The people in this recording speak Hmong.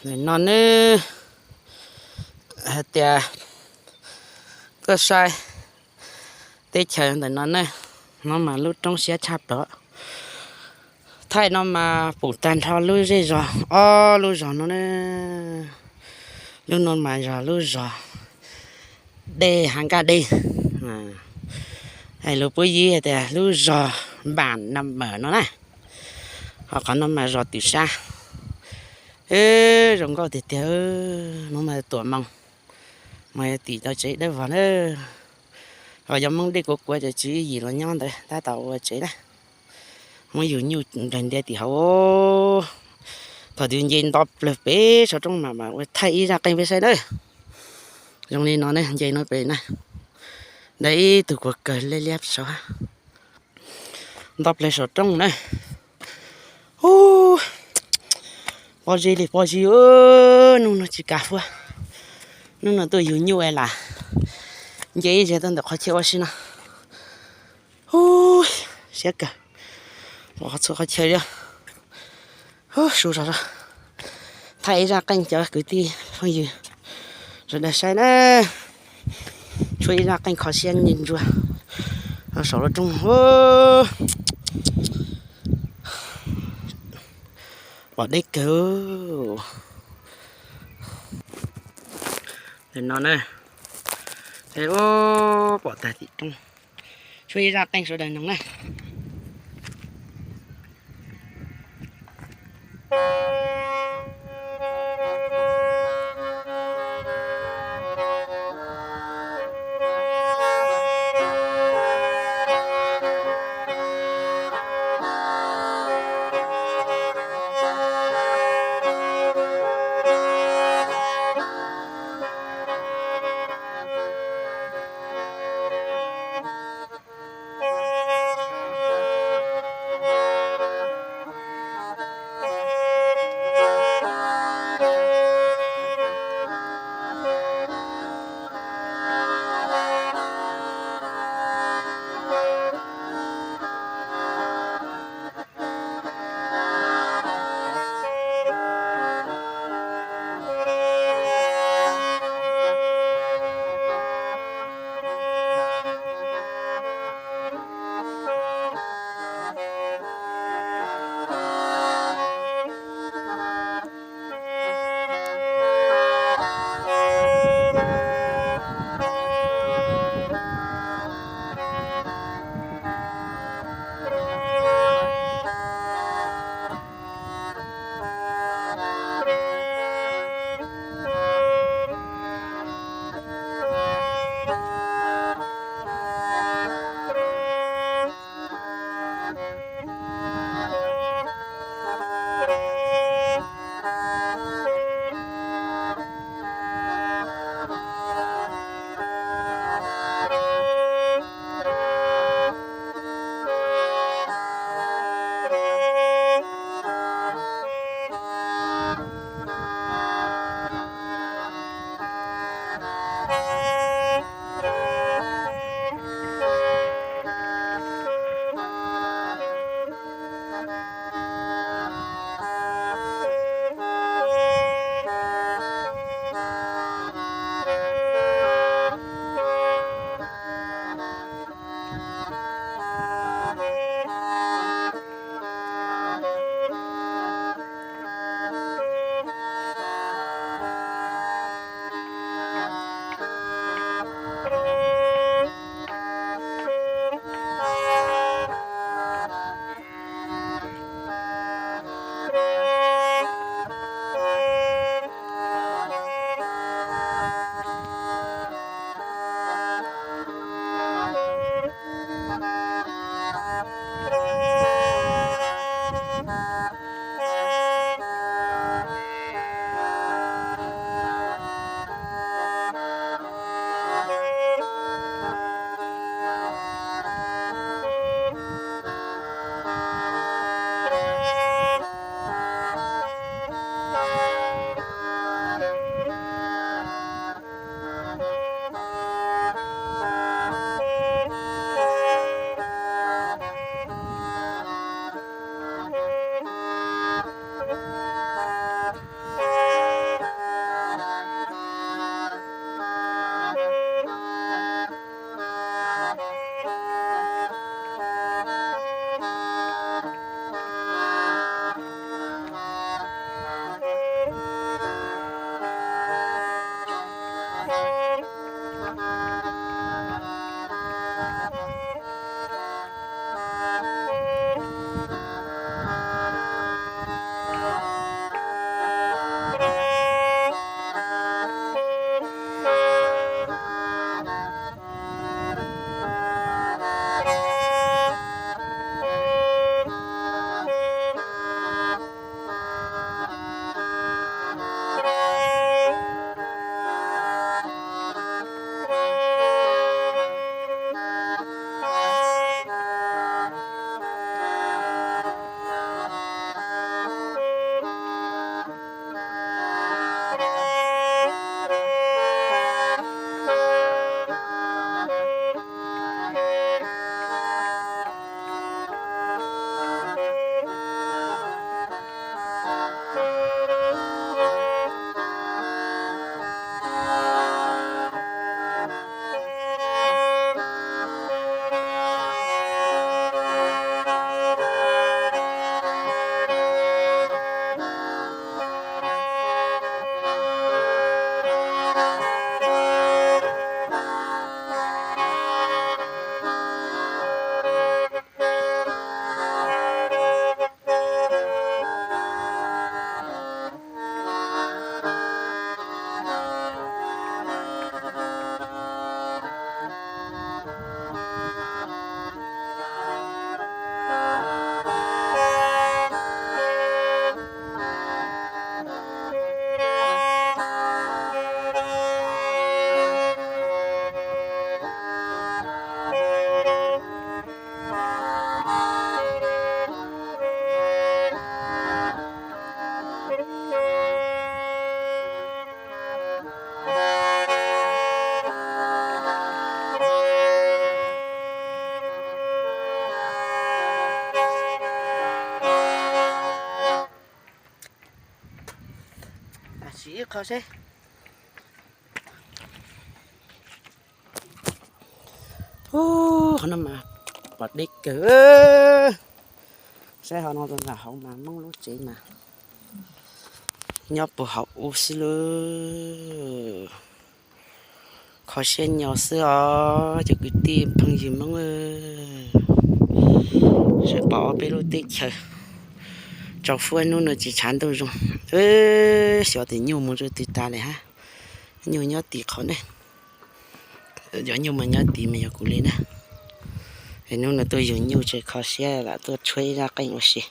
Ntawm no nawb, hais tias tuaj saib teb chaws ntawm no ne, no mas lub roob siab tshaj plaws. Thaij no mas pum tag nrho lub zej zog, ob lub zog no ne. Lub no mas yog lub zog Dej Hav Nkaj Dej, es lus Pub Yig tias lub zog Npam Nam Mawm no na. Ho qhov no mas zos Twm Sab. Zoo nkauj tiag tiag, no mas Tuam Moos, mas yog tim tau tsev dawb vog na. Ho yog Hmoob Dej Kuav Kuav ces tswv yim los nyob ntawd tab tom ua tsev na. Hmoob yug nyuj nplaig ntiav tim hauv. Thaum twg nce nto plawg pem saum roob mas mam ua thaij ib zaj qeej peb saib na. Zoo li no ne, nce no pem na, da ib tug kuv kawg liab liab saud, nto plawg saum roob na. Ub, pob zeb li pob zeb, hnub no tsis kam fuab. Hnub no tuaj yug nyuj es lam nce ib zag tuaj ntawm qhov chaw ua si no. Ub, siab kawg, pom qhov txhua qhov chaw li. Ub, su zog zog. Thaij ib zaj qeej cov kwv tij phooj ywg sawv daws saib na. Tshuab ib zaj qeej kho siab ntsia ntsuag saum lub roob. Pom deb kawg. Ntawm no na, pom tag tim roob. Tshuab ib zaj qeej sawv daws noog na. Ib qho seb. Ub, qhov no mas pom deb kawg. Saib ho no rau nram hauv mas Hmoob lub tsev mas nyob puag hauv ub xwb lauj. Kho siab nyo xwb os cov kwv tij phooj ywg Hmoob. Sawv pom ob peb lub teb chaws tsaus fuab, hnub no tsis tshav ntuj zoo. Xyov tias nyuj mus rau twg tas lawm hab. Nyuj nyob tim qhov ne. Cov nyuj mas nyob tid mas yog kuv li na. Hnub no tuaj yug nyuj tseem kho siab lam tuaj tshuab ib zaj qeej ua si.